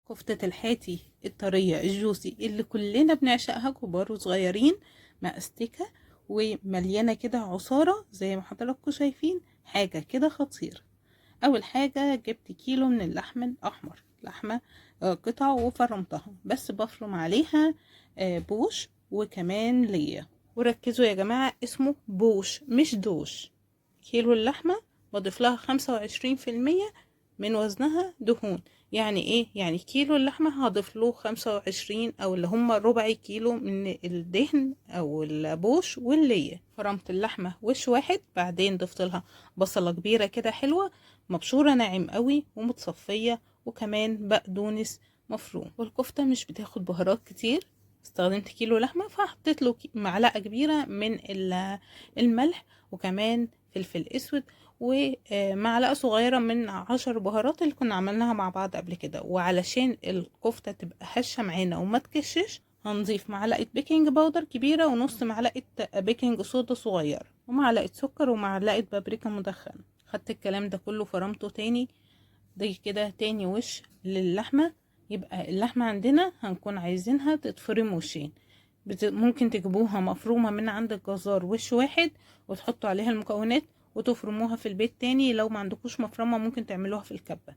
كفتة الحاتي الطرية ال juicy اللي كلنا بنعشقها كبار وصغيرين، مأستكة ومليانة كده عصارة زي ما حضراتكم شايفين، حاجة كده خطيرة. أول حاجة جبت كيلو من اللحم الأحمر، لحمة قطع وفرمتها، بس بفرم عليها بوش وكمان ليا. وركزوا يا جماعة، اسمه بوش مش دوش. كيلو اللحمة بضيف لها 25% من وزنها دهون. يعني ايه؟ يعني كيلو اللحمة هضيف له 25 او اللي هم ربع كيلو من الدهن او البوش واللية. فرمت اللحمة وش واحد، بعدين ضفت لها بصلة كبيرة كده حلوة مبشورة ناعم قوي ومتصفية، وكمان بقدونس مفروم. والكفتة مش بتاخد بهارات كتير، استخدمت كيلو لحمة فحطيت له معلقة كبيرة من الملح، وكمان فلفل اسود، ومعلقة صغيرة من 10 بهارات اللي كنا عملناها مع بعض قبل كده. وعلشان الكفتة تبقى هشة معانا وما تكشش، هنضيف معلقة baking powder كبيرة ونص معلقة baking soda صغيرة، ومعلقة سكر، ومعلقة بابريكا مدخنة. خدت الكلام ده كله فرمته تاني، دي كده تاني وش للحمة. يبقى اللحمة عندنا هنكون عايزينها تتفرم وشين، ممكن تجيبوها مفرومة من عند الجزار وش واحد وتحطوا عليها المكونات وتفرموها في البيت تاني. لو ما عندكوش مفرمة ممكن تعملوها في الكبة.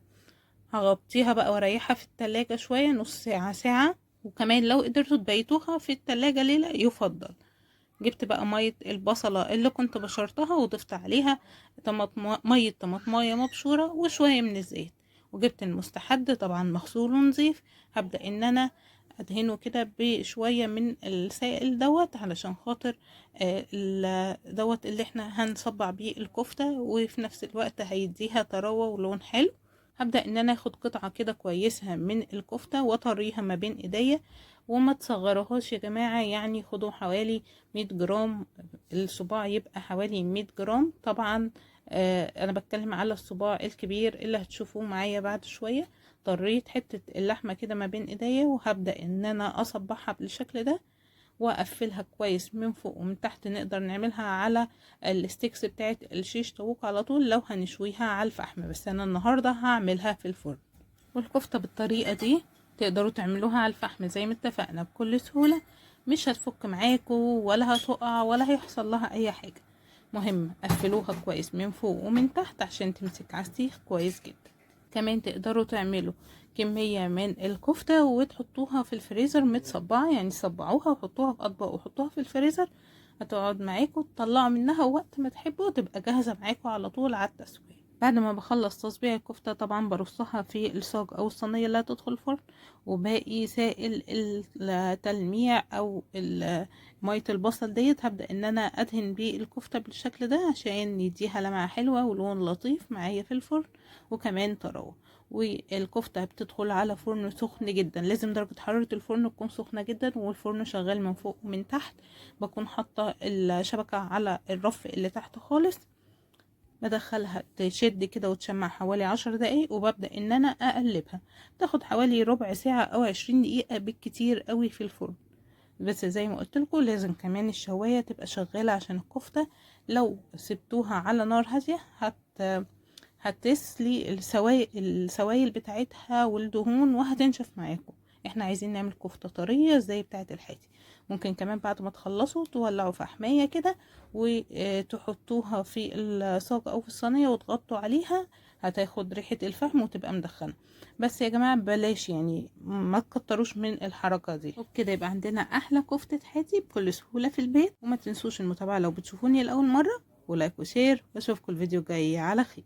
هغطيها بقى واريحها في التلاجة شوية، نص ساعة ساعة، وكمان لو قدرتوا تبيتوها في التلاجة ليلة يفضل. جبت بقى مية البصلة اللي كنت بشرتها وضفت عليها مية طماطماية مبشورة وشوية من الزيت، وجبت المستحد طبعا مغسول ونظيف. هبدأ ان انا ادهنه كده بشوية من السائل دوت علشان خاطر دوت اللي احنا هنصبع بيه الكفتة، وفي نفس الوقت هيديها طراوة ولون حلو. هبدأ ان انا اخد قطعة كده كويسة من الكفتة واطريها ما بين ايديا، وما تصغروهاش يا جماعة، يعني خدوا حوالي 100 جرام، الصباع يبقى حوالي 100 جرام. طبعا انا بتكلم على الصباع الكبير اللي هتشوفوه معايا بعد شوية. طريت حتة اللحمة كده ما بين ايديا، وهبدأ ان انا اصبعها بالشكل ده واقفلها كويس من فوق ومن تحت. نقدر نعملها على ال sticks بتاعت الشيش طاووق على طول لو هنشويها على الفحم، بس انا النهاردة هعملها في الفرن. والكفتة بالطريقة دي تقدروا تعملوها على الفحم زي ما اتفقنا بكل سهولة، مش هتفك معاكوا ولا هتقع ولا هيحصل لها اي حاجة. مهم قفلوها كويس من فوق ومن تحت عشان تمسك على السيخ كويس جدا. كمان تقدروا تعملوا كمية من الكفتة وتحطوها في الفريزر متصبعة، يعني صبعوها وحطوها في أطباق وحطوها في الفريزر، هتقعد معاكوا تطلعوا منها وقت ما تحبوا، تبقى جاهزة معاكوا على طول على التسوية. بعد ما بخلص تصبيع الكفتة طبعا برصها في الصاج أو الصينية اللي هتدخل الفرن، وباقي سائل التلميع أو مية البصل ديت هبدأ إن أنا أدهن بيه الكفتة بالشكل ده عشان يديها لمعة حلوة ولون لطيف معايا في الفرن، وكمان طراوة. والكفتة بتدخل على فرن سخن جدا، لازم درجة حرارة الفرن تكون سخنة جدا، والفرن شغال من فوق ومن تحت. بكون حاطة الشبكة على الرف اللي تحت خالص، بدخلها تشد كده وتشمع حوالي 10 دقايق، وببدأ ان انا اقلبها. تاخد حوالي ربع ساعة او 20 دقيقة بالكتير قوي في الفرن. بس زي ما قلت لكم لازم كمان الشواية تبقى شغالة عشان الكفتة لو سبتوها على نار هادية هتسلي السوائل بتاعتها والدهون وهتنشف معاكم. احنا عايزين نعمل كفتة طرية زي بتاعة الحاتي. ممكن كمان بعد ما تخلصوا تولعوا فحمية كده وتحطوها في الصاج او في الصينية وتغطوا عليها، هتاخد ريحة الفحم وتبقى مدخنة. بس يا جماعة بلاش ما تكتروش من الحركة دي. وبكده يبقى عندنا احلى كفتة حاتي بكل سهولة في البيت. وما تنسوش المتابعة لو بتشوفوني لأول مرة، و like و share، واشوفكم الفيديو الجاي على خير.